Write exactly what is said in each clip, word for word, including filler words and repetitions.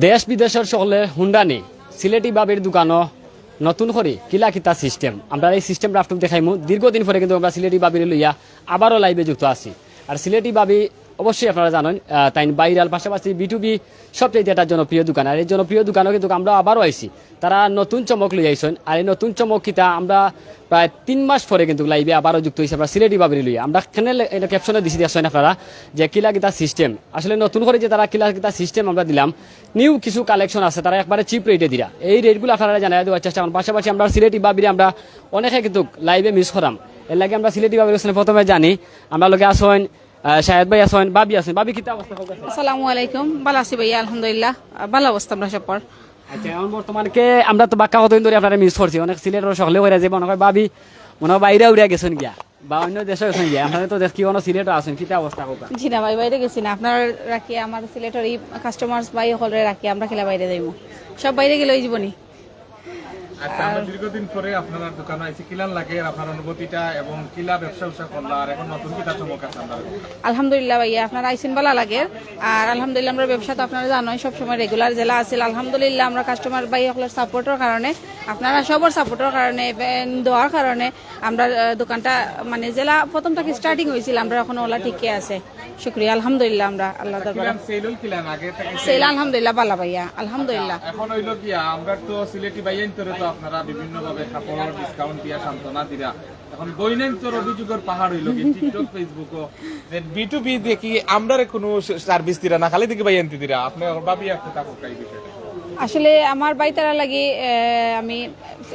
দেশ বিদেশর সকলে হুন্ডা নি সিলেটি ভাবির দোকানো নতুন করি কিলা কিতা সিস্টেম, আমরা এই সিস্টেমটা আপনাকে দেখাইমু। দীর্ঘদিন পরে কিন্তু আমরা সিলেটি ভাবির লইয়া আবারও লাইভে যুক্ত আছি। আর সিলেটি ভাবি অবশ্যই আপনারা জানেন, আহ, তাইন ভাইরাল, পাশাপাশি বি টু বি সবচেয়ে একটা জনপ্রিয় দোকান। আর এই জনপ্রিয় দোকানও কিন্তু আমরা আবারও আইছি, তারা নতুন চমক লই আইছইন। আর এই নতুন চমক কিতা, আমরা প্রায় তিন মাস পরে কিন্তু লাইভে আবারও যুক্ত হইছি আমরা সিলেটি ভাবির লইয়া। আমরা কেনে লে-, এটা ক্যাপশনে দিছি দেখছইন আপনারা যে কিলা কিতা সিস্টেম, আসলে নতুন করে যে তারা কিলা কিতা সিস্টেম আমরা দিলাম, নিউ কিছু কালেকশন আছে, তারা একবারে চিপ রেটে দিরা। এই রেটগুলো আপনারা জানাই দেওয়ার চেষ্টা করুন। পাশাপাশি আমরা সিলেটি ভাবিরে আমরা অনেকে কিন্তু লাইভে মিস করাম, এর লাগি আমরা সিলেটি ভাবির কাছে প্রথমে জানি। আমরা লগে আছইন, আহ, শাহেদ ভাই আছইন, ভাবি আছইন। ভাবি, কিতা অবস্থা? আসসালামু আলাইকুম, ভালা আছি ভাইয়া, আলহামদুলিল্লাহ। আহ, ভালা অবস্থা আমরা সবর। আচ্ছা, এখন বর্তমানে কে, আমরা তো বাক্কা কতদিন ধরে আপনারা মিস করছি, অনেক সিলেটর সকলে কইরা যে মনে হয় ভাবি মনে হয় বাইরে উড়িয়া গেছইন গিয়া বা অন্য দেশে গেছইন গিয়া, আপনারা তো দেখি কোনো সিলেটও আছইন, কিতা অবস্থা কউক্কা? জি না ভাই, বাইরে গেছি না, আপনার রাখি আমার সিলেটর এই কাস্টমার্স ভাই সকলরে রাখি আমরা কিলা বাইরে যাইমু, সব বাইরে গেলে ওই জীবনই। আচ্ছা, আমরা দীর্ঘদিন পরে আপনার দোকানো আইছি, কিলান লাগে আর আপনার অনুভূতিটা এবং কিলা ব্যবসা উবসা করলা আর এখন নতুন কিতা চমক আছে আপনার? আলহামদুলিল্লাহ ভাইয়া, আপনারা আইছেন ভালা লাগে। আর আলহামদুলিল্লাহ আমরা ব্যবসা তো আপনারা জানোই সবসময় রেগুলার যেলা আছিল। আলহামদুলিল্লাহ আমরা কাস্টমার ভাই সকলের সাপোর্টর কারণে, আপনারা সবর সাপোর্টর কারণে, এ, দোয়ার কারণে আমরা আহ, দোকানটা মানে যেলা প্রথম থেকে স্টার্টিং হয়েছিল আমরা এখন ওলা ঠিকই আছে। শুক্রিয়া, আলহামদুলিল্লাহ আমরা আল্লাহ দরবারে। কিলান সেল হল কিলান আগে থেকে? সেল আলহামদুলিল্লাহ ভালা ভাইয়া, আলহামদুলিল্লাহ। এখন হইল কি, আমরা তো সিলেটি ভাইয়াইন্তরে তো আপনারা বিভিন্নভাবে কাপড় ডিসকাউন্ট দিয়া সান্ত্বনা দিরা। এখন বইনাইন্তর অভিযোগের পাহাড় হইল কি, টিকটক, ফেসবুকও যে বি টু বি দেখি আমরারে কোনো সার্ভিস দিরা না, খালি দেখি ভাইয়াইন্তে দিরা। আপনি ভাবি একটু থাকুক এই বিষয়টা। আসলে আমার ভাইতারা লাগি, আহ, আমি,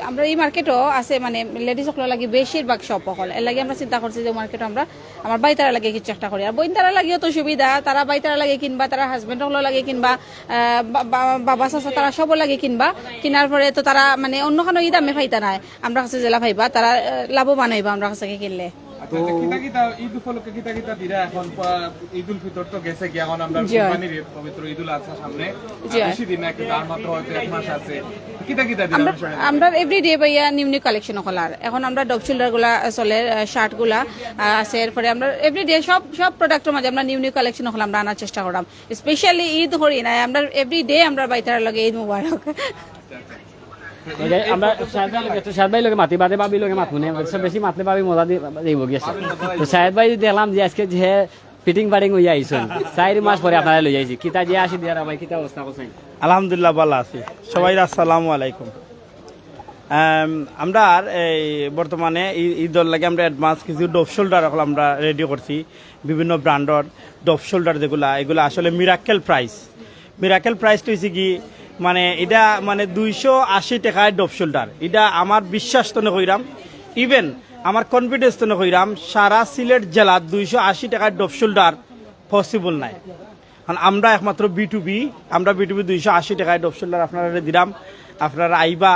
আমরা এই মার্কেটও আছে মানে লেডিজ সকলের লাগি বেশিরভাগ শপ অকল, এর লাগি আমরা চিন্তা করছি যে মার্কেটও আমরা আমার ভাইতারা লাগে কিছু একটা করি। আর বইনতারা লাগিও তো সুবিধা, তারা ভাইতারা লাগে কিনবা, তারা হাজবেন্ড হকলো লাগে কিনবা, আহ, বা-, বা-, বাবা চাচা তারা সবও লাগে কিনবা। কিনার পরে তো তারা মানে অন্য কোনো ঈদ আমি পাইতা নাই, আমরা কাছে জেলা পাইবা, তারা আহ, লাভবান হইবা আমরা কাছে কিনলে। আচ্ছা, আচ্ছা, কিতা কিতা ঈদ উপলক্ষে কিতা কিতা দিরা এখন? প-, ঈদ উল ফিতর তো গেছে গিয়া, এখন আমরা জি। কুরবানির ঈদ, পবিত্র ঈদ উল আজহা সামনে। জি। আর বেশি দিন নাই, কিন্তু আর মাত্র হয়তো এক মাস আছে। কিতা কিতা দিরা আমরা, বিষয়ে? আমরা এভরিডে ভাইয়া নিউ নিউ কালেকশন অকল আর। এখন আমরা ডপ শোল্ডার গুলা আহ, চলে, আহ, শার্ট গুলা আহ, আছে। এরপরে আমরা এভরিডে সব, সব প্রোডাক্টর মাঝে আমরা নিউ নিউ কালেকশন অকল আমরা আনার চেষ্টা করলাম। স্পেশালি ঈদ করি না, আমরা এভরিডে আমরা ভাইতারার লগে ঈদ মুবারক। আচ্ছা, আচ্ছা। ওকে, আমরা শাহেদ ভাই লগে, তো শাহেদ ভাই লগে মাতি, বাদে ভাবি লগে মাতমু নে, সব বেশি মাতলে ভাবি মজা দি-, দিব গেছে। তো শাহেদ ভাই দেখলাম যে আজকে যে ফিটিং ফাটিং হইয়া আইছইন, চার মাস পরে আপনারা লই আইছি, কিতা যে আসি দিয়ারা ভাই, কিতা অবস্থা করছেন? আলহামদুলিল্লাহ, ভালা আছি। সবাই আসসালামু আলাইকুম। আম, আমরা আর এই বর্তমানে ই-, ঈদর লাগি আমরা অ্যাডভান্স কিছু ডপ শোল্ডার অকল আমরা রেডি করছি, বিভিন্ন ব্র্যান্ডর ডপ শোল্ডার যেগুলা, এগুলা আসলে মিরাক্কেল প্রাইস। মিরাক্কেল প্রাইস তো হইছে কি, মানে, এটা মানে দুইশো আশি টাকায় ডপ শোল্ডার, এটা আমার বিশ্বাস তো না কইরাম, ইভেন আমার কনফিডেন্স তো না কইরাম, সারা সিলেট জেলাত দুইশো আশি টাকায় ডপ শোল্ডার পসিবল নাই। কারণ আমরা একমাত্র বি টু বি, আমরা বি টু বি দুইশো আশি টাকায় ডপ শোল্ডার আপনারা দিলাম, আপনারা আইবা,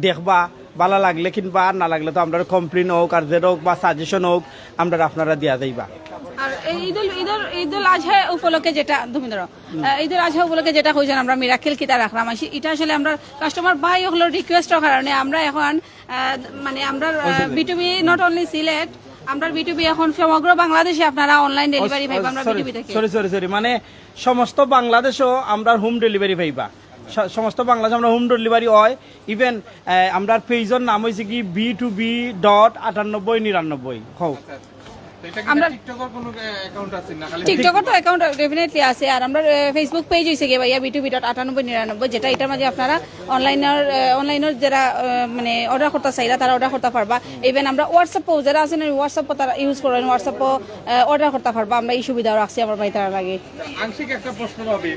দেখবা, ভালা লাগলে কিনবা, আর না লাগলে তো আমরা কমপ্লেন হোক আর জেড হোক বা সাজেশন হোক, আমরা আপনারা দিয়া যাইবা। আর এই ঈদুল, ঈদুল, ঈদুল আজহা উপলক্ষে যেটা, তুমি ধরো, আহ, ঈদুল আজহা উপলক্ষে যেটা কইছেন, আমরা মিরাক্কেল কিতা রাখলাম, আসি, এটা আসলে আমরা কাস্টমার ভাই হকলর রিকোয়েস্টর কারণে আমরা এখন, আহ, মানে আমরা B to B not only Sylhet, আমরা বি টু বি এখন সমগ্র বাংলাদেশে আপনারা অনলাইন ডেলিভারি পাইবা আমরা বি টু বি থেকে। সরি, সরি, সরি, মানে সমস্ত বাংলাদেশও আমরা হোম ডেলিভারি পাইবা। স-, সমস্ত বাংলাদেশ আমরা হোম ডেলিভারি হয়। ইভেন, আহ, আমরার পেজর নাম হইছে কি বি টু বি ডট আটানব্বই নিরানব্বই। হও। আচ্ছা, আচ্ছা। তো এটা কি আমরা টিকটকর কোনো, আহ, অ্যাকাউন্ট আছে না খালি টিকটকর তো অ্যাকাউন্ট ডেফিনেটলি আছে, আর আমরা, আহ, ফেসবুক পেজ হইছে কি ভাইয়া বি টু বি ডট আটানব্বই নিরানব্বই, যেটা এটার মাঝে আপনারা অনলাইনর, আহ, অনলাইনর যারা, আহ, মানে অর্ডার করতে চাইরা তারা অর্ডার করতে পারবা। ইভেন আমরা WhatsApp-ও যারা আছেন WhatsApp-ও তারা ইউজ করেন, WhatsApp-ও, আহ, অর্ডার করতে পারবা। আমরা এই সুবিধাও রাখছি আমার ভাইতারা লাগে। আংশিক একটা প্রশ্ন ভাবি,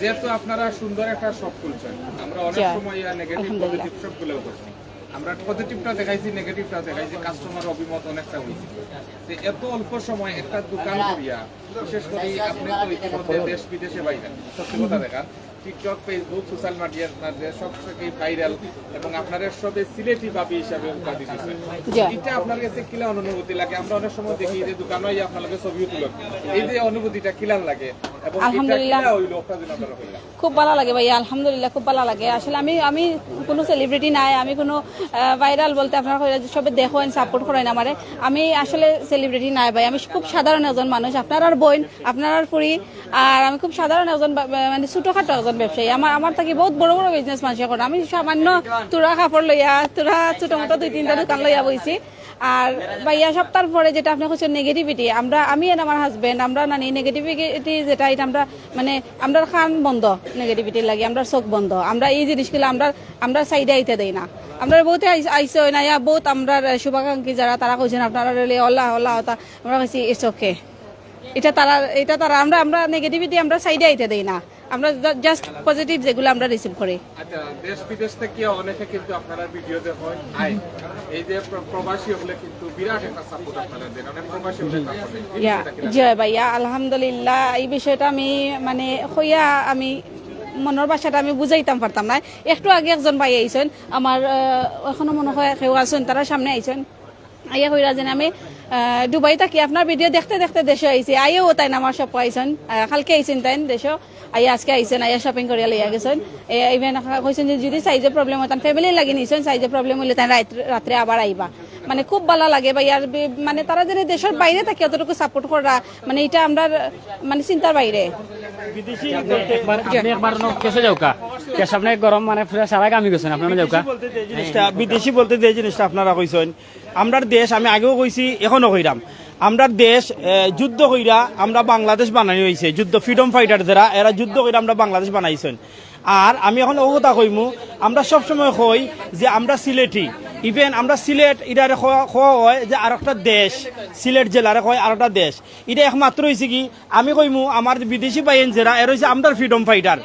যেহেতু আপনারা সুন্দর একটা শপ খুলছেন, আমরা অনেক জি। সময় নেগেটিভ আলহামদুলিল্লাহ। পজিটিভ শপগুলো করছি। আমরা পজিটিভটা দেখাইছি, নেগেটিভটা দেখাইছি, কাস্টমার অভিমত অনেকটা হয়েছে। তো এত অল্প সময় একটা দোকান করিয়া, বিশেষ করে আপনি তো ইতিমধ্যে দেশ বিদেশে বাইরে, সত্যি কথা দেখান, টিকটক, ফেসবুক, সোশ্যাল মিডিয়ার মাঝে সব থেকে ভাইরাল এবং আপনারা সবে সিলেটি ভাবি হিসাবে উপাধি দিচ্ছেন। জি। এটা আপনার কাছে কিলা অনুভূতি লাগে? আমরা অনেক সময় দেখি যে দোকানে আইয়া আপনার লগে ছবিও তুলেন, এই যে অনুভূতিটা কিলান লাগে? আলহামদুলিল্লাহ। খুব ভালা লাগে ভাইয়া, আলহামদুলিল্লাহ, খুব ভালা লাগে। আসলে আমি, আমি কুনু সেলিব্রিটি নায়, আমি কুনু, আহ, ভাইরাল বলতে আপনারা কইরা যে সবে দেখইন, সাপোর্ট করইন আমারে। আমি আসলে সেলিব্রিটি নায় ভাই, আমি খুব সাধারণ একজন মানুষ, আপনারার বইন, আপনারার ফুরি। আর আমি খুব সাধারণ একজন বা-, বা-, মানে ছোটখাটো একজন ব্যবসায়ী। আমার, আমার থাকি বউত বড় বড় বিজনেস মানষে করে, আমি সামান্য থুড়া কাপড় লইয়া, থুড়া ছোট মোটো দুই তিনটা দোকান লইয়া বইছি। আর ভাইয়া, সপ্তাহর পরে যেটা আপনে কইছেন নেগেটিভিটি, আমরা, আমি and আমার হাজবেন্ড, আমরা নানি নেগেটিভিটি, এটা আমরা মানে আমরার কান বন্ধ নেগেটিভিটির লাগি, আমরার চোখ বন্ধ, আমরা এই জিনিসগুলা আমরা, আমরা সাইডে আইতে দেই না। আমরারে বউতে আইস-, আইছইন, আইয়া বউত আমরার শুভাকাঙ্ক্ষী যারা, তারা কইছইন আপনারা অলা অলা অতা, আমরা কইছি ইটস ওকে। এটা তারা, এটা তারা, আমরা, আমরা নেগেটিভিটি আমরা সাইডে আইতে দেই না, আমরা জাস্ট পজিটিভ যেগুলা আমরা রিসিভ করি। আচ্ছা, দেশ বিদেশ থাকি অনেকে কিন্তু আপনারার ভিডিও দেখইন, আইন। এই যে প্র-, প্রবাসী অকলে কিন্তু বিরাট একটা সাপোর্ট আপনারা দেইন, অনেক প্রবাসী অকলে সাপোর্ট দেইন। এই ইয়া, বিষয়টা কিলা? জি ভাইয়া, আলহামদুলিল্লাহ। এই বিষয়টা আমি মানে কইয়া আমি মনর ভাষাটা আমি বুঝাইতাম পারতাম না। একটু আগে একজন ভাই আইছইন, আমার, আহ, এখনো মনে হয় কেউ আছইন, তারা সামনে আইছইন। আইয়া কইরা যেন আমি, আহ, দুবাই থাকি আপনার ভিডিও দেখতে দেখতে দেশো আইছি। আইয়াও তাইন আমার শপো আইছইন, আহ, কালকে আইছইন তাইন দেশো। আইয়া আজকে আইছইন, আইয়া শপিং করিয়া লইয়া গেছইন। এ, ইভেন কইছইন যে যদি সাইজে প্রবলেম হয়, তান ফ্যামিলির লাগি নিছইন, সাইজে প্রবলেম হইলে তান রাত-, রাত্রে আবার আইবা। মানে খুব ভালা লাগে ভাই। আর বি-, মানে তারা যেন দেশর বাইরে থাকি অতটুকু সাপোর্ট করা, মানে এটা আমরার মানে চিন্তার বাইরে। বিদেশি বলতে একবার, আপনি একবার অনো ক্যাশো যাউক্কা। ক্যাশ আপনি গরম মানে পুরা সারা গামি গেছেন, আপনি অনো যাউক্কা। বিদেশি বলতে যে জিনিসটা, বিদেশি বলতে যে জিনিসটা আপনারা কইছইন, আমরার দেশ, আমি আগেও কইছি, এখনো কইরাম, আমরার দেশ, এ, যুদ্ধ কইরা আমরা বাংলাদেশ বানানি অইছে। যুদ্ধ, ফ্রিডম ফাইটার যারা, এরা যুদ্ধ কইরা আমরা বাংলাদেশ বানাইছইন। আর আমি এখন ও কথা কইমু, আমরা সবসময় কই যে আমরা সিলেটি, ইভেন আমরা সিলেট, ইটারে কওয়া, কওয়া হয় যে আরোকটা দেশ, সিলেট জেলারে কয় আরোকটা দেশ। ইটা একমাত্র অইছে কি, আমি কইমু, আমার বিদেশি ভাইয়াইন যেরা, এরা অইছে আমরার ফ্রিডম ফাইটার।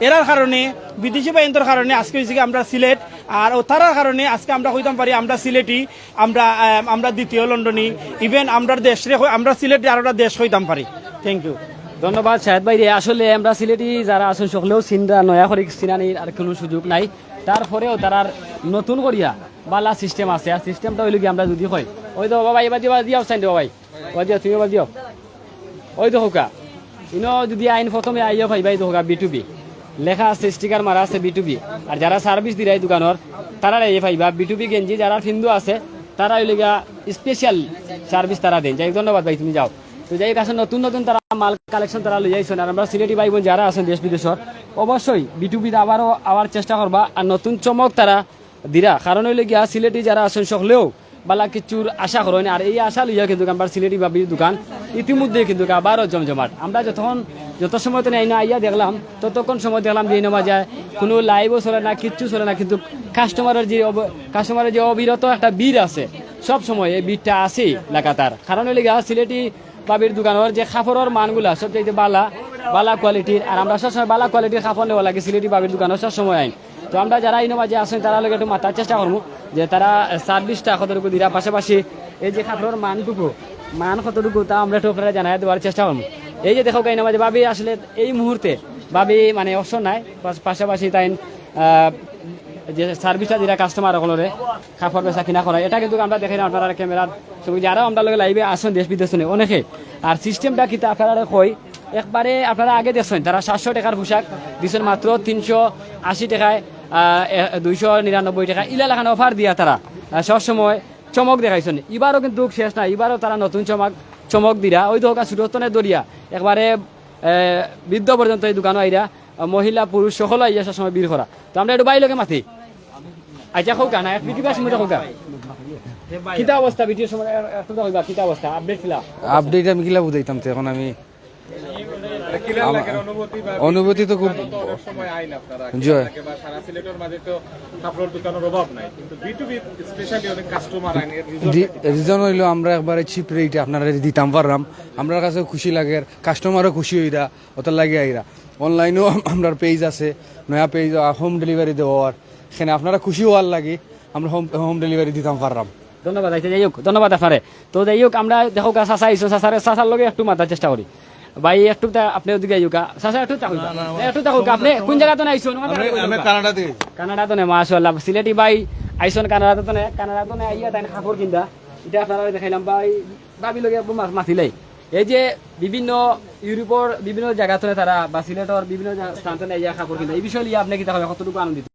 এরার কারণে, বিদেশি ভাইয়াইন্তর কারণে আজকে অইছে কি আমরা সিলেট, আর ও তারার কারণে আজকে আমরা কইতাম পারি আমরা সিলেটি, আমরা, আহ, আমরা দ্বিতীয় লন্ডনী, ইভেন আমরার দেশরে কই-, আমরা সিলেটি আরোটা দেশ কইতাম পারি। Thank you. ধন্যবাদ শাহেদ ভাইরে। আসলে আমরা সিলেটি যারা আছইন সকলেও চিনরা, নয়া করি চিনানির আর কুনু সুযোগ নাই। তারপরেও তারার নতুন করিয়া ভালা সিস্টেম আছে। আর সিস্টেমটা অইলো কি আমরা যদি কই, ওই তো বাবা, এবার দিও, দিও, সাইন দিও ভাই। ওই দিও, তুমি ওই দিও। ওই দেখউক্কা। ইনো যদি আইন প্রথমে আইয়া পাইবা, এই দেখউক্কা, বি টু বি। লেখা আছে, স্টিকার মারা আছে বি টু বি। আর যারা সার্ভিস দিরা এই দোকানর, তারারে আইয়া পাইবা। বি টু বি গেঞ্জি যারা ফিন্দু আছে, তারা অইলো গিয়া স্পেশাল সার্ভিস তারা দেইন। যাই হোক, ধন্যবাদ ভাই, তুমি যাও। তো যাই হোক, আসলে নতুন নতুন তারা মাল কালেকশন তারা লইয়া আইছইন। আর আমরা সিলেটি ভাই বোন যারা আছইন দেশ বিদেশর, অবশ্যই বি টু বিত আবারও আওয়ার চেষ্টা করবা। আর নতুন চমক তারা দিরা। কারণ অইলো গিয়া সিলেটি যারা আছইন সকলেও ভালা কিচ্ছুর আশা করইন, আর এই আশা লইয়া কিন্তু আমরার সিলেটি ভাবির দোকান ইতিমধ্যে কিন্তু আবারও জমজমাট। আমরা যতক্ষণ, যত সময় তো আইনা আইয়া দেখলাম, ততক্ষণ সময় দেখলাম যে ইনো মাঝে কুনু লাইভও চলে না, কিচ্ছু চলে না, কিন্তু কাস্টমারের যে অব-, কাস্টমারের যে অবিরত একটা ভিড় আছে, সব সময় এই ভিড়টা আছেই লাগাতার। কারণ অইলো গিয়া সিলেটি ভাবির দোকানর যে কাপড়র মানগুলা সবচাইতে ভালা, ভালা কোয়ালিটির, আর আমরা সবসময় ভালা কোয়ালিটির কাপড় নেওয়া লাগে সিলেটি ভাবির দোকানর সবসময় আইন। তো আমরা যারা ইনো মাঝে আছইন, তারার লগে একটু মাতার চেষ্টা করমু যে তারা সার্ভিসটা কতটুকু দিরা, পাশাপাশি এই যে কাপড়র মানটুকু, মান কতটুকু, তা আমরা একটু আপনারারে জানাই দেওয়ার চেষ্টা করমু। এই যে দেখউক্কা, ইনো মাঝে ভাবি আসলে এই মুহূর্তে ভাবি মানে অবসর নাই, পাশ-, পাশাপাশি তাইন, আহ, যে সার্ভিসটা দিরা কাস্টমার অকলরে, কাপড় বেচা কিনা করা, এটা কিন্তু আমরা দেখাইরাম আপনারার ক্যামেরার ছবি, যারা আমরার লগে লাইভে আছইন দেশ বিদেশ থনে অনেকে। আর সিস্টেমটা কিতা আপনারারে কই, একবারে আপনারা আগে দেখছইন, তারা সাতশো টেকার পোশাক দিছইন মাত্র তিনশো আশি টেকায়, আহ, এ, দুইশো নিরানব্বই টেকা, ইলা লাখান অফার দিয়া তারা, আহ, সবসময় চমক দেখাইছইন। ইবারও কিন্তু শেষ নাই, ইবারও তারা নতুন চমক, চমক দিরা। ওই দেখউক্কা, ছোট থনে ধরিয়া একবারে, আহ, বৃদ্ধ পর্যন্ত এই দোকানো আইরা, আহ, মহিলা পুরুষ সকল আইয়া সবসময় ভিড় করা। তো আমরা একটু ভাইর লগে মাতি। আচ্ছা, কউক্কা না, এক ভিডিও আসি মধ্যে কউক্কা। কিতা অবস্থা ভিডিওর সময়? এ-, একটু তো কইবা, কিতা অবস্থা? আপডেট কিলা? আপডেট আমি কিলা বুঝাইতাম তো এখন আমি। কিলা আমার লাগে অনুভূতি বা অনুভূতি তো খুব অনেক সময় আইন আপনারা, জি। কিলা লাগে বা সারা সিলেটর মাঝে তো কাপড়র দোকানর অভাব নাই, কিন্তু বি টু বি স্পেশালি অনেক কাস্টমার আইন, এর রিজন রি-, কিতা? রিজন অইলো আমরা একবারে চিপ রেটে আপনারারে দিতাম পাররাম, আমরার কাছেও খুশি লাগের, কাস্টমারও খুশি অইরা, অতার লাগি আইরা। অনলাইনেও আম-, আমরার পেজ আছে, নয়া পেজ, আহ, হোম ডেলিভারি দেওয়ার। এখানে আপনারা খুশি অওয়ার লাগি আমরা হোম, হোম ডেলিভারি দিতাম পাররাম। ধন্যবাদ, আচ্ছা, যাই হোক, ধন্যবাদ আপনারে। তো যাই হোক, আমরা দেখউক্কা, চাচা আইছইন, চাচারে, চাচার লগে একটু মাতার চেষ্টা করি। ভাই, একটু তা-, আপনে ওদিকে আইউক্কা। চাচা, একটু থাকউক্কা। না, না, না, একটু থাকউক্কা। আপনে কোন জাগা থনে আইছইন? আমি, আমি কানাডা থাকি। কানাডা থনে, মাশাআল্লাহ। সিলেটি ভাই আইছইন কানাডা থনে, কানাডা থনে আইয়া তাইন কাপড় কিনতা। ইটা আপনারারে দেখাইলাম ভাই, ভাবির লগে একটু মা-, মাতিলাই। এই যে বিভিন্ন ইউরোপর বিভিন্ন জাগা থনে তারা বা সিলেটর বিভিন্ন জা-, স্থান থনে এই যে কাপড় কিনতা, এই বিষয় লইয়া আপনে কিতা কইবা, কতটুকু আনন্দিত?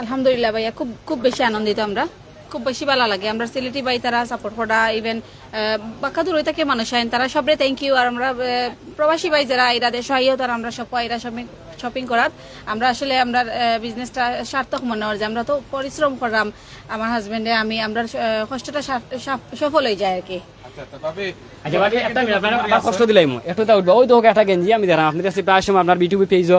আলহামদুলিল্লাহ ভাইয়া, খুব, খুব বেশি আনন্দিত আমরা, খুব বেশি ভালা লাগে। আমরা সিলেটি ভাই তারা সাপোর্ট করা, ইভেন বাক্কা দূর থাকি মানুষ আইন, তারা সবরে থ্যাংক ইউ। আর আমরা, আহ, প্রবাসী ভাই যারা এরা দেশ আইও, তারা আমরা সব এরা শপিং, শপিং করার। আমরা আসলে আমরা বিজনেসটা সার্থক মনে হয় যে আমরা তো পরিশ্রম করলাম, আমার হাজবেন্ডে আমি, আমরা, আহ, কষ্টটা সার্থ-, সাফ-, সফল হয়ে যায় আর কি। আচ্ছা, তো ভাবি, আচ্ছা, ভাবি, একটা মিনিট, আপনারা আবার কষ্ট দিলাইমু। একটু তা উঠবা। ওই দেখো একটা গেঞ্জি আমি দেখলাম, আপনি কাছে প্রায় সময় আপনার বিটুবি পেজও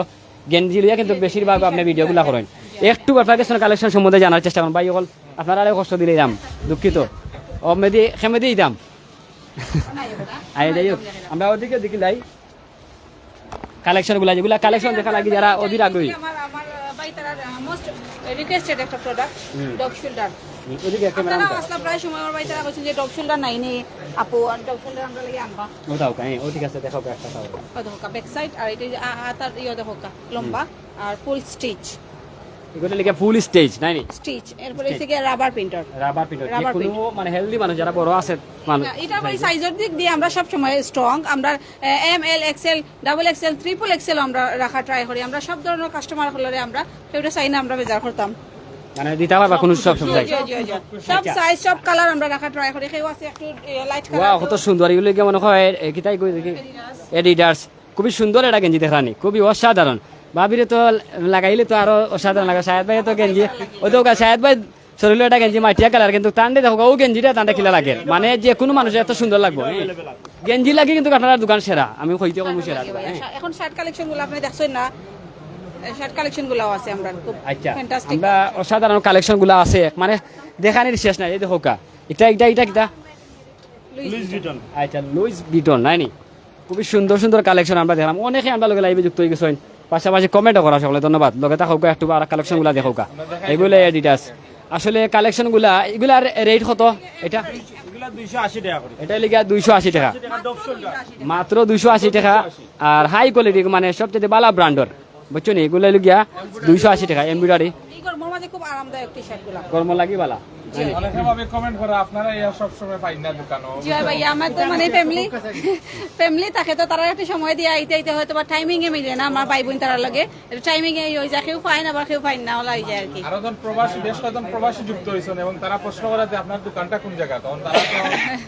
গেঞ্জি লইয়া কিন্তু বেশিরভাগ আপনি ভিডিওগুলা করেন। একটু আপনার কাছে কালেকশন সম্বন্ধে জানার চেষ্টা করুন। ভাই, অকল আপনারা আরো কষ্ট দিলাইলাম, দুঃখিত। ও মেদি, খেমেদি দিতাম। আই যাই হোক, আমরা ওদিকে দেখি লাই। কালেকশনগুলা, যেগুলা কালেকশন দেখা লাগি যারা অধীর আগ্রহী। আমার, আমার, আহ, ভাই তারার, আহ, মোস্ট রিকোয়েস্টেড একটা product, hmm. Dog shoulder. Hmm, ওদিকে ক্যামেরা আপনারা আনতা। আসলে প্রায় সময় আমার ভাই তারা কইছেন যে ডগ শোল্ডার নাই নি, আপু, আর ডগ শোল্ডার আমরা লাগি আনবা। ও দাও, হ্যাঁ, ও ঠিক আছে, দেখাও একটা দাও। ও দেখো, ব্যাক সাইড, আর এটা যে আ-, আতার ইয়ে দেখো, লম্বা, হুম। আর ফুল স্টিচ। এগুলো লিখে ফুল স্টিচ, নাই নি? স্টিচ, এরপরে স্টিচ। হচ্ছে গিয়ে রাবার প্রিন্টার। রাবার প্রিন্টার, যে রাবার কোনো প্রিন্ট। মানে হেলদি মানুষ যারা বড় আছে, মানুষ না, এটা ওই সাইজের দিক দিয়ে আমরা সব সময় স্ট্রং। আমরা, uh, M, L, XL, double XL, triple XL আমরা রাখা ট্রাই করি। আমরা সব ধরনের কাস্টমার হলে আমরা কেউটা চাই না, আমরা বেজার করতাম। মানে দিতে পারবা কোনো সব জি, সময়? জি, জি, জি। সব আচ্ছা। সাইজ, সব কালার আমরা রাখা ট্রাই করি। কেউ আছে একটু, এ, লাইট কালার, ওয়াও, কত সুন্দর। এগুলো কি মনে হয়, এ, কিতাই কই দেখি? অ্যাডিডাস। খুবই সুন্দর একটা গেঞ্জি দেখরানি, খুবই অসাধারণ। ভাবিরে তো লাগাইলে তো আরো অসাধারণ লাগে। শাহেদ ভাই তো গেঞ্জি, ওই তো শাহেদ ভাই শরীরে একটা গেঞ্জি মাটিয়া কালার, কিন্তু তানরে দেখো, ও গেঞ্জিটা তানরে কিলা লাগে, মানে যে কোনো মানুষের এত সুন্দর লাগবো। হ্যাঁ। গেঞ্জি লাগে কিন্তু আপনার দোকান সেরা, আমি কইতে কম সেরা। এখন শার্ট কালেকশন গুলো আপনি দেখছেন না, শার্ট কালেকশন গুলাও আছে আমরা খুব আচ্ছা, ফ্যান্টাস্টিক। আমরা অসাধারণ কালেকশন গুলা আছে, মানে দেখানির শেষ নাই। এই দেখো কা, এটা, এটা, এটা কিতা? Louis Louis Vuitton. আচ্ছা, লুইস ভিটন, নাই নি? খুবই সুন্দর সুন্দর কালেকশন আমরা দেখলাম। অনেকে আমরা লগে লাইভে যুক্ত হয়ে গেছেন, পাশাপাশি কমেন্টও করা সকলে, ধন্যবাদ। লগে থাকো, একটু আর কালেকশন গুলা দেখো কা, এগুলো অ্যাডিডাস। আসলে কালেকশন গুলা, এগুলার রেট কত? এটা এগুলা দুইশো আশি টাকা করে। এটা লিখা দুইশো আশি টাকা, টাকা ডব শোল্ডার। মাত্র দুইশো আশি টাকা। আর হাই কোয়ালিটি, মানে সবচেয়ে ভালো ব্র্যান্ডর, বুঝছো নি? এগুলো হইলো গিয়া দুইশো আশি টাকা এমব্রয়ডারি। এই গরমের মাঝে খুব আরামদায়ক টি শার্ট গুলা। গরম লাগি বালা। জি। অনেকে ভাবে কমেন্ট করে, আপনারা ইয়া সব সময় পাই না দোকানো। জি হয় ভাই, আমার তো মানে ফ্যামিলি, ফ্যামিলি থাকে তো, তারা একটু সময় দিয়ে আইতে আইতে হয়তো বা টাইমিং এ মিলে না আমার ভাই বোন তারার লগে। টাইমিং এ হয়ে যায়, কেউ পায় না, আবার কেউ পায় না, ওলা হয়ে যায় আর কি। আরো জন প্রবাসী, বেশ কয়েকজন প্রবাসী যুক্ত হয়েছেন এবং তারা প্রশ্ন করে যে আপনার দোকানটা কোন জায়গা, তখন তারা তো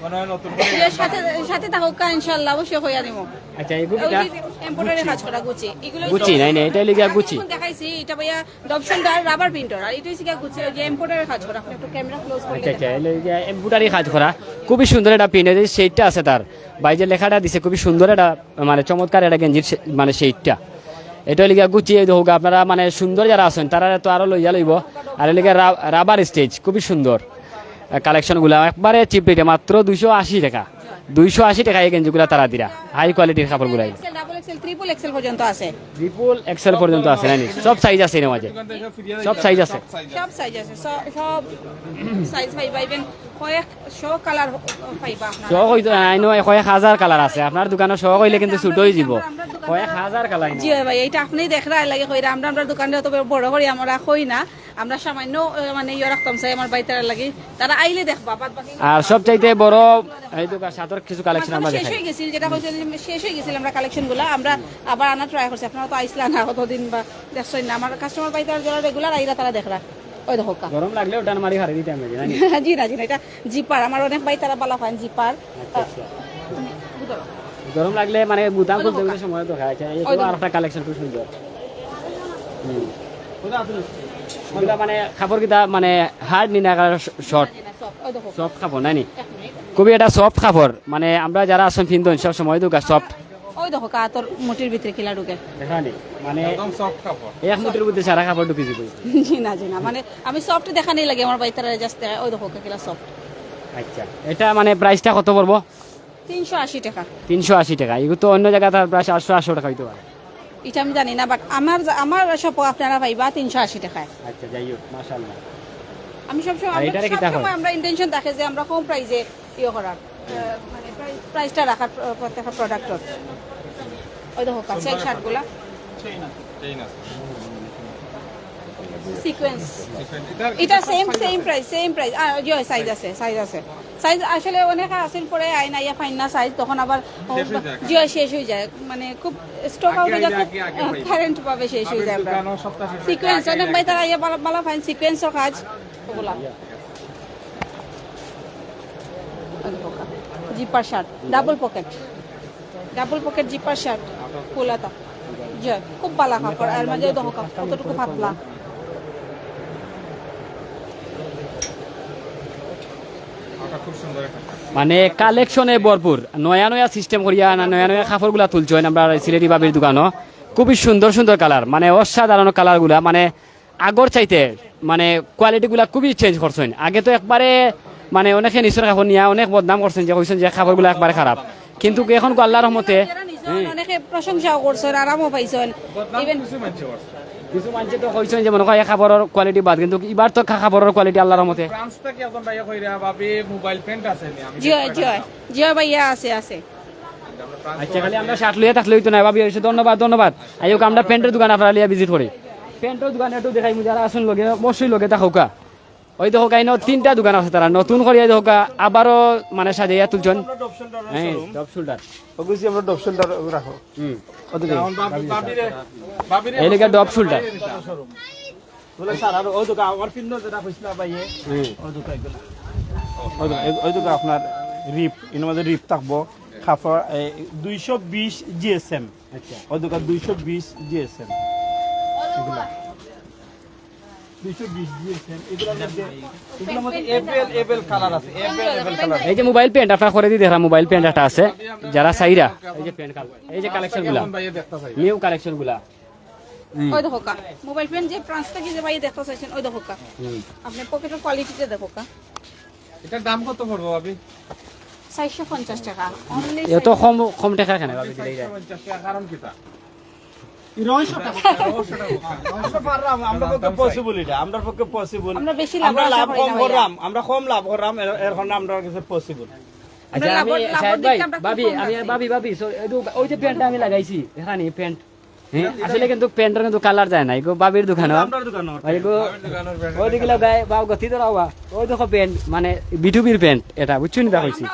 মনে হয় নতুন করে ইয়ে, সাথে, সাথে থাকুক, ইনশাআল্লাহ অবশ্যই হইয়া দিব। আচ্ছা, এই গুটিটা? ওই যে এমব্রয়ডারি কাজ করা গুচি, এগুলো গুচি, নাই, নাই, এটা লিখা গুচি। এখন দেখাইছি, এটা ভাইয়া ডব শোল্ডার রাবার প্রিন্টার, আর এটা হচ্ছে গিয়া গুচি, ওই যে এমব্রয়ডারি কাজ করা। আপনি একটু ক্যামেরা ক্লোজ করে আচ্ছা, আচ্ছা, দেখেন। এই যে এমব্রয়ডারি কাজ করা, খুবই সুন্দর একটা প্রিন্ট, এই যে শেডটা আছে তার, ভাই যে লেখাটা দিছে, খুবই সুন্দর একটা, মানে চমৎকার একটা গেঞ্জির শে-, মানে শেডটা। এটা লিখা গুচি, এই দেখো আপনারা মানে সুন্দর যারা আছেন, তারা তো আরো লইয়া লইব। আর লিখা রা-, রাবার স্টিচ, খুবই সুন্দর। আহ, কালেকশনগুলা একবারে চিপ রেটে, মাত্র দুইশো আশি টাকা। দুইশো আশি টাকা এই গেঞ্জিগুলা তারা দিরা, হাই কোয়ালিটির কাপড়গুলা। XL, double XL, triple XL পর্যন্ত আছে। ট্রিপল এক্সেল পর্যন্ত আছে, নাই নি? সব সাইজ আছে এর মাঝে। সব সাইজ আছে। সব সাইজ আছে, স-, সব সাইজ পাইবা, ইভেন কয়েকশো কালার পাইবা আপনারা। সব হয়তো, আই নো, কয়েক হাজার কালার আছে। আপনার দোকানে সব হইলে কিন্তু ছোট হয়ে যাব। কয়েক হাজার কালার। জি হয় ভাই, এটা আপনি দেখরা লাগে কইরা, আমরা, আমরা দোকানে অত বড় করি আমরা কই না। আমরা সামান্য, আহ, মানে, ইয়ে রাখতাম চাই আমার ভাই তারার লাগি। তারা আইলে দেখবা, বাদ বাকি আর সবচাইতে বড় এই তো সাতর কিছু কালেকশন আমরা শেষ দেখাই। হয়ে গেছিল, যেটা হচ্ছে যে শেষ হয়ে গেছিল আমরা কালেকশন গুলা। আমরা আবার আনা ট্রাই করছি। আপনারা তো আইসলা না কতদিন বা দেখছেন না। আমার কাস্টমার ভাই তারা যারা রেগুলার আইরা তারা দেখরা। ওই দেখো কা। গরম লাগলে ওটা মারি হারে দিতে আমি জানি। জি না, জি না, এটা জিপার। আমার অনেক ভাই তারা বালা পান জিপার। আচ্ছা, আচ্ছা। গরম লাগলে মানে বুতাম খুলতে খুলতে সময় তো খায়। আচ্ছা, এই ওই তো দেখো। আর একটা কালেকশন খুব সুন্দর। হুম। এগুলা মানে কাপড় কিতা মানে হার্ড নি না সফট? ওই দেখো। সফট কাপড় নাই নি? খুবই এটা সফট কাপড়, মানে আমরা যারা আছেন পিন্দন সব সময় তো সফট। ওই দেখো কাতর মুঠির ভিতরে কিলা ঢুকে। দেখা নি? মানে একদম সফট কাপড়। এক মুঠির মধ্যে সারা কাপড় ঢুকে যাবে। জি না, জি না, মানে আমি সফট দেখানি লাগে আমার ভাই তারা জাস্ট ওই দেখো কিলা সফট। আচ্ছা, এটা মানে প্রাইসটা কত পড়বো? তিনশো আশি টাকা। তিনশো আশি টাকা, এগুলো তো অন্য জায়গায় তার প্রায় আটশো, আটশো টাকা হইতে পারে। এটা আমি জানি না, বাট আমার, আমার শপও আপনারা পাইবা তিনশো আশি টাকায়। আচ্ছা, যাই হোক, মাশাআল্লাহ। আমি সবসময়, আর আমরা এটারে কিতা কয়? সবসময় আমরা ইন্টেনশন থাকে যে আমরা কম প্রাইসে ইয়ে করার, আহ, মানে প্রাইস, প্রাইসটা রাখার প্র-, প্রত্যেকটা প্রোডাক্টর। ওই দেখো, কাছে এই শার্টগুলা। চেইন আছে। সিকোয়েন্স। এটা same same price, same price. জি, সাইজ আছে, সাইজ আছে। সাইজ আসলে অনেকে আসিল পরে আইন আইয়া পাইন না সাইজ, তখন আবার জি, শেষ হয়ে যায়, মানে খুব স্টক আউট হয়ে যায়, খুব কারেন্ট ভাবে শেষ হয়ে যায়। আমরা সিকোয়েন্স অনেক ভাই তারা আইয়া বালা বালা পাইন সিকোয়েন্সর কাজ ওগুলা। Zipper shirt, double pocket, double pocket zipper shirt, full হাতা। জি, খুব বালা কাপড়। এর মাঝে দেখো কাপড় কতটুকু পাতলা। মানে কালেকশনে ভরপুর, নয়া নয়া সিস্টেম করিয়া না, নয়া নয়া কাপড়গুলা তুলছইন আমরা সিলেটি ভাবির দোকানো। খুবই সুন্দর সুন্দর কালার, মানে অসাধারণ কালারগুলা, মানে আগর চাইতে মানে কোয়ালিটিগুলা খুবই চেঞ্জ করছইন। আগে তো একবারে মানে অনেকে নিছইন কাপড় নিয়া অনেক বদনাম করছইন, যে কইছইন যে কাপড়গুলা একবারে খারাপ, কিন্তু এখন আল্লাহর রহমতে অনেকে প্রশংসাও করছইন, আরামও পাইছইন। ইভেন কিছু মানষে তো কইছইন যে মনে হয় এই কাপড়র কোয়ালিটি বাদ, কিন্তু ইবার তো কা-, কাপড়র কোয়ালিটি আল্লাহর রহমতে। ফ্রান্স থাকি একজন ভাইয়ে কইরা, "ভাবি, মোবাইল প্যান্ট আছে নি?" আমি জি, দেখতে জি, পারি না। জি ভাইয়া, আছে, আছে। আচ্ছা, খালি আমরা শার্ট লইয়া থাকলে অইতো না, ভাবি, অইছে, ধন্যবাদ, ধন্যবাদ। আইউক্কা, আমরা প্যান্টর দোকান আপনারার লিয়া ভিজিট করি। প্যান্টর দোকান একটু দেখাইমু, যারা আছইন লগে, অবশ্যই লগে থাকউক্কা। ওই দেখউক্কা, ইনো তিনটা দোকান আছে তারার, নতুন করিয়া দেখউক্কা, আবারও মানে সাজাইয়া তুলছইন। আমরা ড্রপ শোল্ডার হ্যাঁ, শোরুম। Drop shoulder. ওগুছি আমরা ড্রপ শোল্ডার রাখো। হুম। ওদিকে। এখন ভাবি, ভাবিরে, ভাবিরে এই লেগে ড্রপ শোল্ডার। ওগুলা সারা, ওই দেখো, আমার পিন্দ যেটা কইছিলা ভাইয়ে, হুম। ওই দেখো এগুলা। ওই দেখো, এই, ওই দেখো আপনার রিপ, এর মধ্যে রিপ থাকবো, কাপড়, এই, দুইশো বিশ জিএসএম। আচ্ছা। ওই দেখো দুইশো বিশ জিএসএম। এগুলা। দুইশো বিশ জিএসএম, এগুলার মধ্যে, এগুলার মধ্যে এভেল, এভেল কালার আছে, এভেল, এভেল কালার। এই যে মোবাইল প্যান্ট আপনার করে দি দেখরা, মোবাইল প্যান্ট একটা আছে, যারা চাইরা, এই যে প্যান্ট কাল-, এই যে কালেকশন গুলা, ভাইয়ে দেখতে চাই। নিউ কালেকশন গুলা। হুম। ওই দেখউক্কা, মোবাইল প্যান্ট যে ফ্রান্স থাকি যে ভাইয়ে দেখতে চাইছইন, ওই দেখউক্কা। হুম। আপনি পকেটর কোয়ালিটিটা দেখউক্কা। এটার দাম কত পড়বো, ভাবি? চাইরশো পঞ্চাশ টাকা। Only এত কম, কম টাকা কেনে, ভাবি, দিলে? চাইরশো পঞ্চাশ টাকা, কারণ কিতা? রহস্যটা কোথায়? রহস্যটা কোথায়? আমরা পারলাম, আমরা পক্ষে পসিবল এটা, আমরা পক্ষে পসিবল। আমরা বেশি লাভ আমরা আশা লাভ করি কম না, ভাইয়া। করলাম, আমরা কম লাভ করলাম, এর, এর কারণে আমরা কাছে পসিবল। আচ্ছা, আমরা আমি, লাভর, লাভর শাহেদ ভাই, দিকটা আমরা খুব ভাবি, কম আমি, রাখছি। ভাবি, ভাবি, so, এই যে, ওই যে প্যান্টটা আমি লাগাইছি, এখানে প্যান্ট। হ্যাঁ, আসলে কিন্তু প্যান্টর কিন্তু কালার যায় না, এগো ভাবির দোকানো। এটা আমরার দোকানো। ওই গো, ভাবির দোকানের প্যান্ট ওই দেখি লাগাই, বা গতি ধরা হওয়া। ওই দেখো প্যান্ট, মানে, বিটুবির প্যান্ট এটা, বুঝছো নি? তা কইছি।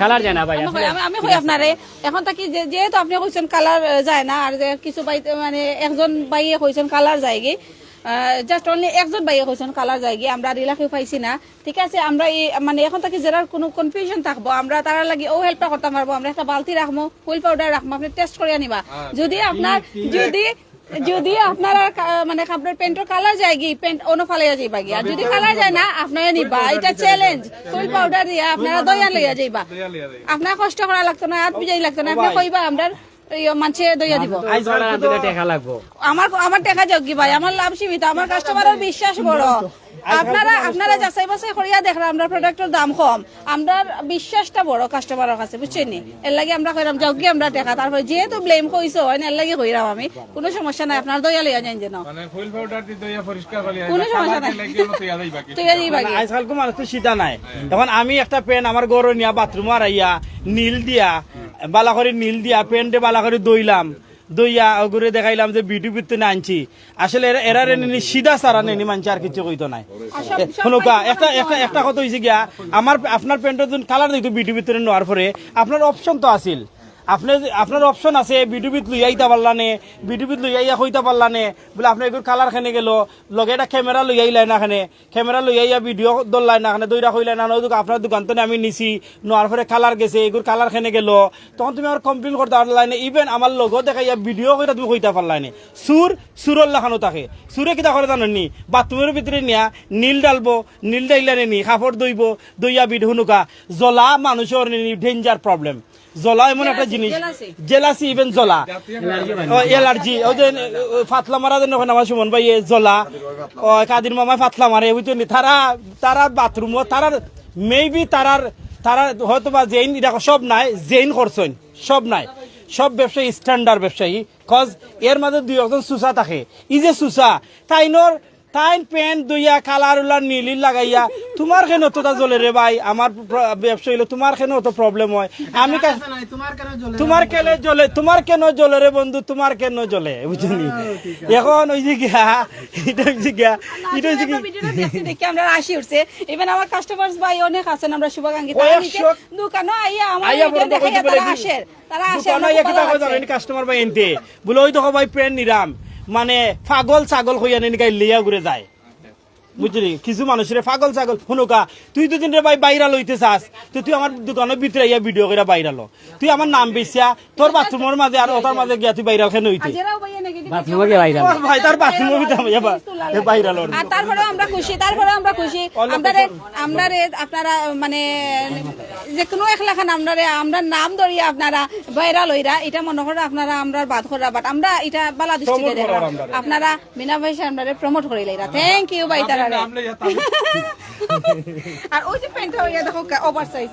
কালার যায় না ভাই, আমি কই, আসলে। আমি, আমি কই আপনারে, এখন থাকি যে, যেহেতু আপনি কইছেন কালার, আহ, যায় না, আর যে কিছু ভাই, মানে, একজন ভাইয়ে কইছেন কালার যায়গি, আহ, just only একজন ভাইয়ে কইছেন কালার যায়গি, আমরা রিলাকেও পাইছি না। ঠিক আছে, আমরা এই, মানে, এখন থাকি যারার কোনো কনফিউশন থাকবো, আমরা তারার লাগি ও হেল্পটা করতাম পারবো। আমরা একটা বালতি রাখবো, হুইল পাউডার রাখবো, আপনি টেস্ট করিয়া নিবা। আচ্ছা। যদি আপনার, যদি, যদি আপনার আর কা-, মানে, আপনার প্যান্টর কালার যায়গি, প্যান্ট অনো ফালাইয়া যাইবাগি। আর যদি কালার যায় না, আপনারা নিবা। এটা চ্যালেঞ্জ। হুইল পাউডার দিয়া আপনারা ধইয়া লইয়া যাইবা। ধইয়া লইয়া যাইবা। আপনার কষ্ট করা লাগতো না, হাত ভিজাই লাগতো না, আপনি কইবা, আমরা এই মানষে ধইয়া দিব। আজকাল তো আনতে টেকা লাগবো। আমার, আমার টেকা যাউকগি ভাই, আমার লাভ সীমিত, আমার কাস্টমারর বিশ্বাস বড়। আপনারা, আপনারা যাচাই বাছাই করিয়া দেখরা, আমরার প্রোডাক্টর দাম কম, আমরার বিশ্বাসটা বড় কাস্টমারর কাছে, বুঝছইন নি? এর লাগি আমরা কইরাম, যাউকগি আমরার টেকা। তারপরে যেহেতু ব্লেম কইছইন, এর লাগি কইরাম আমি, কোনো সমস্যা নাই, আপনারা ধইয়া লইয়া যাইন যেন। মানে হুইল পাউডার দি ধইয়া পরিষ্কার করিয়া কোনো সমস্যা নাই। ধইয়া দিবাগি। আজকাল কো মানুষ তো সিধা নাই। এখন আমি একটা প্যান্ট আমার ঘরো নিয়া বাথরুমো আরাইয়া নীল দিয়া, বালা করি নীল দিয়া, প্যান্টে বালা করি ধইলাম, ধইয়া ওগুরে দেখাইলাম যে বিউটি বিত্ত না আনছি। আসলে এরা, এরা রে নি সিধা সারা নেনি মানষে আর কিছু কইতো নাই। এ, হুনুক্কা, একটা, একটা, একটা কথা অইছে গিয়া, আমার, আপনার প্যান্টর যখন কালার দেখতো বিউটি বিত্ত নেওয়ার পরে, আপনার অপশন তো আছিল। আপনি, আপনার অপশন আছে, বিউটি বিত লইয়া আইতা পারলা নে, বিউটি বিত লইয়া আইয়া কইতা পারলা নে, বুলে আপনার এগুর কালার কেনে গেল, লগে একটা ক্যামেরা লইয়া আইলায় না কেনে, ক্যামেরা লইয়া আইয়া ভিডিও ধরলায় না কেনে, ধইরা কইলায় না, "না, ওই দেখো আপনার দোকান তো আমি নিছি, নেওয়ার পরে কালার গেছে, এগুর কালার কেনে গেল?" তখন তুমি আমার কমপ্লেন করতা পারলায় না। Even আমার logo দেখাইয়া ভিডিও কইরা তুমি কইতা পারলায় না। চুর, চুরর লাখানো থাকে। চুরে কিতা করে জানো নি? বাথরুমর ভিতরে নিয়া নীল ঢালবো, নীল ঢাইলা নে নি, কাপড় ধইবো, ধইয়া ভিডিও হুনুক্কা। জ্বলা মানুষর নি danger problem। জ্বলা এমন একটা জিনিস, জেলাসি। জেলাসি, even জ্বলা। অ্যালার্জি মানে। ও, অ্যালার্জি। ওই যে, ও, পাতলা মারা যেন ওখানে আমার সুমন ভাই, এ জ্বলা। ও, কাদির মামায় পাতলা মারে, বুঝছো নি? তারা, তারা বাথরুমো, তারা maybe তারার, তারা হয়তো বা যেইন, এটা সব নাই, যেইন করছইন, সব নাই। সব ব্যবসায়ী, স্ট্যান্ডার্ড ব্যবসায়ী। 'Cause এর মাঝে দুই একজন সুসা থাকে। এই যে সুসা, তাইনর তাইন প্যান্ট ধুইয়া কালার উলার নীলির লাগাইয়া, তুমার কেনে অতটা জ্বলে রে ভাই? আমার প্র-, ব্যবসা অইলো, তুমার কেনে অত প্রবলেম অয়? আমি কা-, তুমার কেনে জ্বলে? তুমার কেনে জ্বলে? তুমার কেনে জ্বলে রে বন্ধু? তুমার কেনে জ্বলে? বুঝছনি? অখন অইছে গিয়া, ইটা অইছে গিয়া, ইটা অইছে কি? ভিডিওটা দেখছি, দেখি আমরার হাসি উঠছে। Even আমার কাস্টমার্স ভাই অনেক আছইন, আমরার শুভাকাঙ্ক্ষী। তারা নিজে দোকানো আইয়া আমার আইয়া ভিডিও দেখাইয়া তারা হাসের। তারা হাসের, দোকানো আইয়া কিতা কয় জানো নি কাস্টমার ভাই এনতে? বুলে, "ওই দেখো ভাই, প্যান্ট নিরাম।" মানে, পাগল ছাগল কইয়া নি গাইল লইয়া ঘুরে যায়। বুঝলি? কিছু মানুষরে পাগল ছাগল, হুনুকা, তুই দুদিন রে ভাই ভাইরাল অইতে চাস, তো তুই আমার দোকানর ভিতরে আইয়া ভিডিও কইরা ভাইরাল হ। তুই আমার নাম বেচিয়া তোর বাথরুমর মাঝে আর ওটার মাঝে গিয়া তুই ভাইরাল কেনে অইতে? বাথরুমো গিয়া ভাইরাল। ও ভাই, তার বাথরুমর ভিতরে আইয়া ভাইরাল অর। আর তারপরেও আমরা খুশি, তারপরেও আমরা খুশি। আমরারে, আমরারে আপনারা মানে যে কোনো এক লাখান আমরারে, আমরার নাম ধরিয়া আপনারা ভাইরাল অইরা, ইটা মনো কররা আপনারা আমরার বাদ কররা, but আমরা ইটা বালা দৃষ্টিতে দেখরাম। আপনারা বিনা পয়সায় আমরারে প্রমোট করিলাইরা। Thank you ভাই তারারে। আর ওই যে প্যান্টটা অইয়া দেখো, ওভার সাইজ।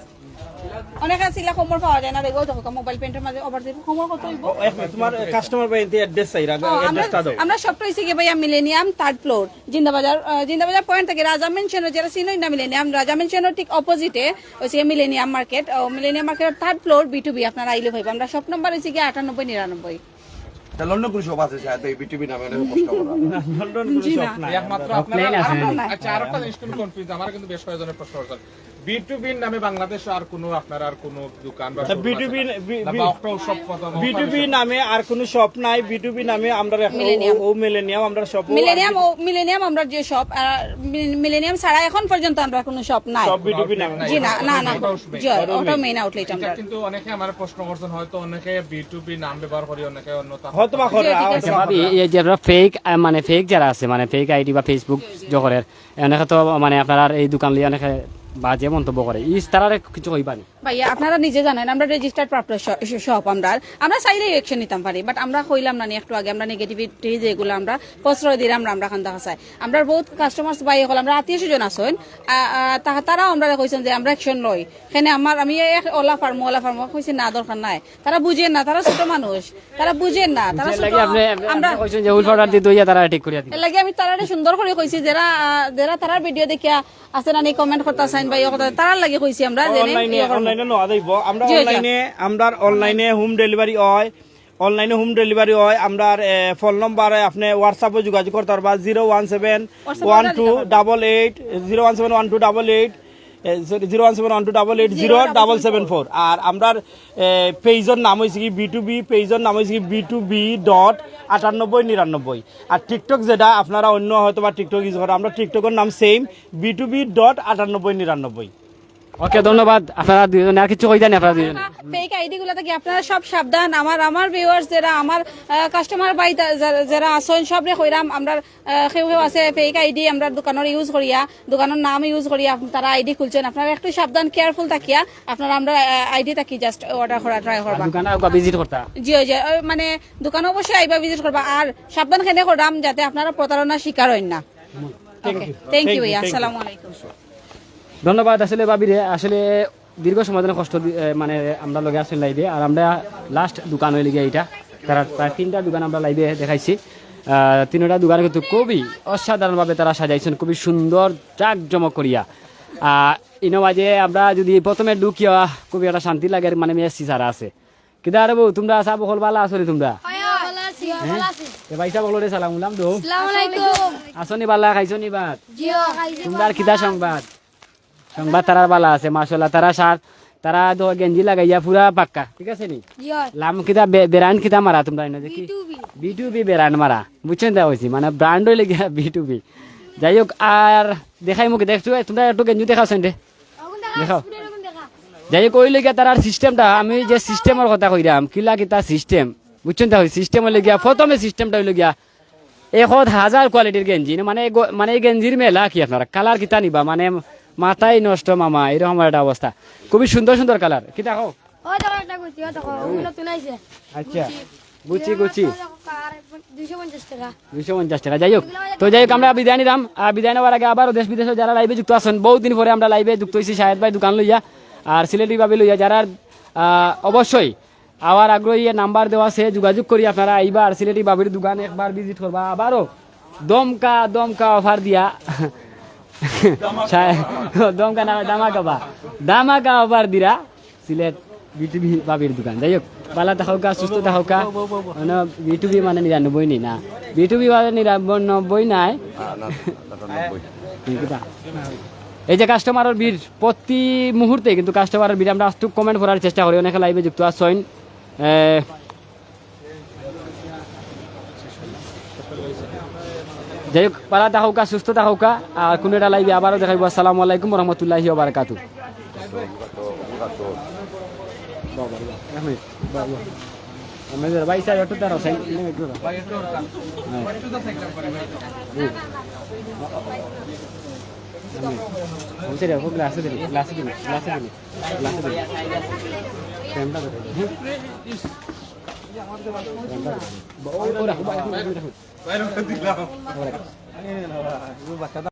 অনেকে আছিল কোমর পাওয়া যায় না, দেখো, দেখো, মোবাইল প্যান্টর মাঝে ওভার সাইজ। কোমর কত অইবো? ও, এক মিনিট, তুমার কাস্টমার ভাই এনতে অ্যাড্রেস চাইরা, ও, আমরা, অ্যাড্রেসটা দাও। আমরা শপটা অইছে গিয়া ভাইয়া মিলেনিয়াম থার্ড ফ্লোর, জিন্দাবাজার, আহ, জিন্দাবাজার পয়েন্ট থাকি রাজা মেনশনর, যেরা চিনইন না মিলেনিয়াম, রাজা মেনশনর ঠিক অপোজিটে অইছে গিয়া মিলেনিয়াম মার্কেট। ও, মিলেনিয়াম মার্কেটর third floor, B to B, আপনারা আইলে পাইবা। আমরার শপ নাম্বার অইছে গিয়া আটানব্বই নিরানব্বই। তা লন্ডন কোনো শপ আছে, সাহেব, এই বি টু বি নামে অনেক প্রশ্ন করা হয়। লন্ডন কোনো শপ নাই। একমাত্র আপনারা, আপনারা নাই। আচ্ছা, আরেকটা জিনিস কিন্তু কনফিউজ, আমার কিন্তু বেশ কয়েকজনে প্রশ্ন করছেন। বি টু বির নামে বাংলাদেশে আর কোনো, আপনার আর কোনো দোকান বা শোরুম আছে না? বি টু বি, বি-, না, বি-, বা একটা উৎসব প্রধান বি টু বি নামে আর কোনো শপ নাই। বি টু বি নামে আমরার এখন মিলেনিয়াম। ও, ও মিলেনিয়াম আমরার শপ, ও মিলেনিয়াম, আর ও মিলেনিয়াম আমরার যে শপ, আর মি-, মিলেনিয়াম ছাড়া এখন পর্যন্ত আমরার কোনো শপ নাই। সব বি টু বি নামে। জি না, না, না। ওটাও মেইন। জি, ওটাও মেইন আউটলেট এটা আমরার। কিন্তু অনেকে আমার প্রশ্ন করছেন, হয়তো অনেকে বি টু বি নাম ব্যবহার করি, অনেকে অন্য তা হয়তো বা করে, জি, ঠিক আছে। আচ্ছা, ভাবি, এই যে আপনারা ফেক, আহ, মানে ফেক যারা আছে, মানে ফেক আইডি বা Facebook যে করের, অনেকে তো মানে আপনারার এই দোকান লইয়া অনেকে বাজে মন্তব্য করে, ইস, তারারে কিছু কইবা নি? ভাইয়া, আপনারা নিজে জানেন, আমরা রেজিস্টার্ড প্রাপ্ত শ-, শ-, শপ আমরার। আমরা চাইলেই অ্যাকশন নিতাম পারি, but আমরা কইলাম না নি একটু আগে, আমরা নেগেটিভিটি যেগুলা আমরা প্রশ্রয় দিলাম না, আমরা কান্দা খাসায়। আমরার বহুত কাস্টমার্স ভাই অকল, আমরার আত্মীয় স্বজন আছইন, আ, আ, তা-, তারাও আমরারে কইছইন যে আমরা অ্যাকশন লই। কেনে আমার, আমি এক ওলা ফার্মু, ওলা ফার্মু কইছি না, দরকার নাই। তারা বুঝের না, তারা ছোট মানুষ, তারা বুঝের না, তারা এর ছোট। লাগি আপনি, আপনি, আমরা আপনি কইছেন যে হুইল পাউডার দি ধইয়া তারা ঠিক করিয়া দিন। এর লাগি আমি তারারে সুন্দর করি কইছি, যেরা, আহ, যেরা তারার ভিডিও দেখিয়া আছে না নি কমেন্ট করতা চাইন বা ইয়ে করতা, তারার লাগি কইছি আমরা, যেন অনলাইনে, ইয়ে করবো। অনলাইনে নেওয়া যাইব। আমরা জি, জি। অনলাইনে, আমরার অনলাইনে হোম ডেলিভারি অয়, অনলাইনে হোম ডেলিভারি অয়। আমরার, এ, ফোন নম্বরে আপনি WhatsApp-ও যোগাযোগ করতা পারবা, zero one seven one two double eight, zero one seven one two double eight, uh, sorry, zero one seven one two double eight zero double seven four. আর আমরার, এ, পেজর নাম অইছে কি বি টু বি, পেজর নাম অইছে কি বি টু বি ডট আটানব্বই নিরানব্বই। আর TikTok যেটা আপনারা অন্য হয়তো বা TikTok ইউজ করেন, আমরার TikTok-অর নাম same, B to B dot আটানব্বই নিরানব্বই। ওকে, ধন্যবাদ। আপনারা দুইজনে আর কিছু কইতা নি আপনারা দুইজনে? ফেক আইডি গুলা থাকি আপনারা সব সাবধান। আমার, আমার ভিউয়ার্স যেরা, আমার, আহ, কাস্টমার ভাই তা-, যারা, যারা আছইন, সবরে কইরাম, আমরার, আহ, কেউ কেউ আছে ফেক আইডি আমরার দোকানর ইউজ করিয়া, দোকানর নাম ইউজ করিয়া আপ-, তারা আইডি খুলছইন। আপনারা একটু সাবধান, কেয়ারফুল থাকিয়া আপনারা আমরার, আহ, আইডি থাকি just অর্ডার করা ট্রাই করবা। দোকানো আইবা ভিজিট করতা? জি, জি, আহ, মানে দোকানো অবশ্যই আইবা ভিজিট করবা। আর সাবধান কেনে করাম যাতে আপনারা প্রতারণার শিকার অইন না। ওকে, thank you ভাইয়া, আসসালামু আলাইকুম। ধন্যবাদ আসলে ভাবিরে, আসলে দীর্ঘ সময় ধরে কষ্ট দি-, এ, মানে আমরা লগে আছেন লাইভে, আর আমরা লাস্ট দোকান অইল গিয়া এটা, তারা প্রায় তিনটা দোকান আমরা লাইভে দেখাইছি। আহ, তিনটা দোকান কিন্তু খুবই অসাধারণভাবে তারা সাজাইছেন, খুবই সুন্দর জাঁকজমক করিয়া। আহ, ইনো মাঝে আমরা যদি প্রথমে ঢুকিয়া খুবই একটা শান্তি লাগে, মানে মেসি সারা আছে। কিতা রে বউ, তোমরা সব হকল ভালা আছো নি তোমরা? ভালা আছি, ভালা আছি। এ ভাই সাহেব হকলরে সালাম উলাম দেও। আসসালামু আলাইকুম। আছো নি ভালা, খাইছো নি ভাত? জি, খাইছি। তোমরা কিতা সংবাদ? সংবাদ তারার ভালা আছে, মাশাআল্লাহ। তারা শার্ট, তারা তো গেঞ্জি লাগাইয়া পুরা পাক্কা, ঠিক আছে নি? জি। লাম কিতা বে-, ব্র্যান্ড কিতা মারা তোমরা এনে দেখি? B to B. B to B brand মারা, বুঝছেন? তা অইছি, মানে ব্র্যান্ড অইল গিয়া বি টু বি। যাই হোক, আর দেখাইমু কি, দেখছো, তোমরা একটু গেঞ্জি দেখাও সেন্ডে। দেখাও। যাই হোক, অইল গিয়া তারার সিস্টেমটা, আমি যে সিস্টেমর কথা কইরাম, কিলা কিতা সিস্টেম, বুঝছেন? তা সিস্টেম অইল গিয়া, প্রথমে সিস্টেমটা অইল গিয়া, এক হাজার কোয়ালিটির গেঞ্জি, মানে, গ-, মানে এই গেঞ্জির মেলা কি আপনারা? কালার কিতা নিবা? মানে মাথাই নষ্ট মামা, এরকম একটা অবস্থা। খুবই সুন্দর সুন্দর কালার। কিতা কও? ওই দেখো একটা গুচি, ওই দেখো, ওই নতুন আইছে। আচ্ছা। Gucci, Gucci. দুইশো পঞ্চাশ টাকা। দুইশো পঞ্চাশ টাকা, যাই হোক। তো যাই হোক, আমরা বিদায় নিলাম। আর বিদায় নেওয়ার আগে আবারও দেশ বিদেশে যারা লাইভে যুক্ত আছেন, বহুত দিন পরে আমরা লাইভে যুক্ত হইছি শাহেদ ভাই দোকান লইয়া, আর সিলেটি ভাবি লইয়া, যারা, আহ, অবশ্যই আবার আগ্রহী, এ নাম্বার দেওয়া আছে, যোগাযোগ করি আপনারা আইবা আর সিলেটি ভাবির দোকান একবার ভিজিট করবা। আবারও দমকা, দমকা অফার দিয়া। সায়-, দমকা না, দামাকা বা। দামাকা অফার দিরা। সিলেট বিটুবি ভাবির দোকান। যাই হোক, বালা থাকউক্কা, সুস্থ থাকউক্কা। মানে বিটুবি মানে নিরানব্বই নি না। বিটুবি মানে নিরানব্বই নাই। না, না, না, নব্বই। কিতা? এই যে কাস্টমারর ভিড়, প্রতি মুহূর্তে কিন্তু কাস্টমারর ভিড়। আমরা আস্তুক কমেন্ট পড়ার চেষ্টা করি, অনেকে লাইভে যুক্ত আছইন। এ, যাই হোক, বালা থাকউক্কা, সুস্থ থাকউক্কা। আর কুনু একটা লাইভে আবারও দেখা অইবো। আসসালামু আলাইকুম ওয়া রাহমাতুল্লাহি ওয়া বারাকাতুহু। বাবা, বাবা, এক মিনিট, বাবা, বাবা। আমি যারা ভাই, স্যার, একটু দাঁড়াও, স্যার, একটু দাঁড়াও। হ্যাঁ। হুম। আমি বলছি রে, গ্লাসে দিন, গ্লাসে দিন, গ্লাসে দিন, গ্লাসে দিন। ফ্রেমটা ধরে, হ্যাঁ? ফ্রেমটা ধরে। ও, ও রাখো, ভাই, রাখো, রাখো। ও রাখো।